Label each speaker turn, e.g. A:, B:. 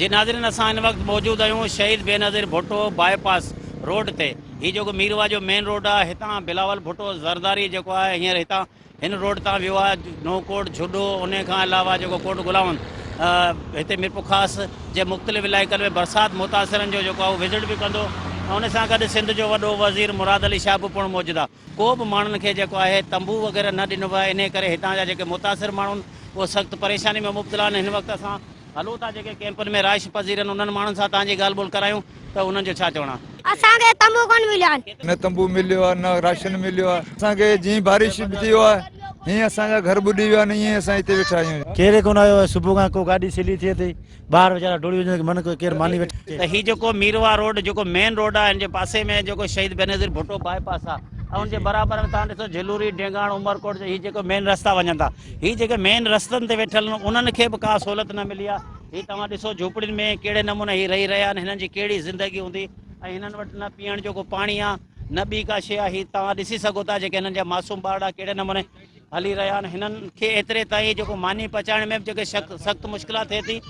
A: جي ناظرين اسان هن وقت موجود آهيون شهيد بينظير ڀٽو باء پاس روڊ تي هي جيڪو ميرواهه جو مين روڊ آهي هتان بلاول ڀٽو زرداري جيڪو آهي هينئر هتان هن روڊ تان ويو آهي نو ڪوٽ جهڏو ان کان علاوه جيڪو ڪوٽ غلاون هتي ميرپورخاص جي مختلف علائقن ۾ برسات متاثرن جو جيڪو آهي وزٽ به ڪندو ۽ ان سان گڏ سنڌ جو وڏو وزير مراد علي شاهه به پڻ موجود آهي ڪو به ماڻهن کي جيڪو آهي تنبو وغيره نه ڏنو ويو آهي انهي ڪري هتان جا جيڪي متاثر ماڻهو آهن اهي سخت پريشاني ۾ مبتلا آهن هن وقت اسان هلون ٿا جيڪي ڪيمپن ۾ رهائش پذير آهن انهن ماڻهن سان توهان جي ڳالهه ٻولهه ڪرايون ته انهن جو ڇا چوڻ آهي.
B: اسان کي تنبو ڪونه مليا آهن.
C: نه تنبو مليو آهي نه راشن مليو آهي. اسان کي جيئن بارش ٿيو آهي هيئن اسان جا گهر ٻڏي ويا آهن ايئن اسان هتي ويٺا آهيون.
D: ڪير ڪونه آيو آهي صبح کان ڪو گاڏي سيلي ٿئي ٿي ٻار ويچارا ڊوڙي وڃن من ڪو ڪير ماني وٺي اچي.
A: ته هي جيڪو ميرواهه روڊ جيڪو مين روڊ آهي ان جي پاسي ۾ جيڪو شهيد بينظير ڀٽو باء پاس آهي ۽ ان جي برابر ۾ توهان ڏسو جهلوري ڊينگاڻ عمرڪوٽ هي جيڪو مين رستا وڃن ٿا هي جيڪي مين رستن تي ويٺل آهن انهن کي به ڪا سهولت نه ملي آهي هي توهان ڏسو جهوپڙين ۾ ڪهڙي نموني هي رهي رهيا آهن هنن جي ڪهڙي زندگي هوندي ۽ هنن وٽ نه پيئڻ جو ڪو پاڻي آهي نه ٻي ڪا شيء آهي هي توهان ڏسي سگهو ٿا جيڪي هنن جا معصوم ٻارڙا ڪهڙي نموني هلي رهيا آهن هنن کي ايتري تائين جيڪو ماني پچائڻ ۾ به جيڪي سخت مشڪلات ٿئي ٿي.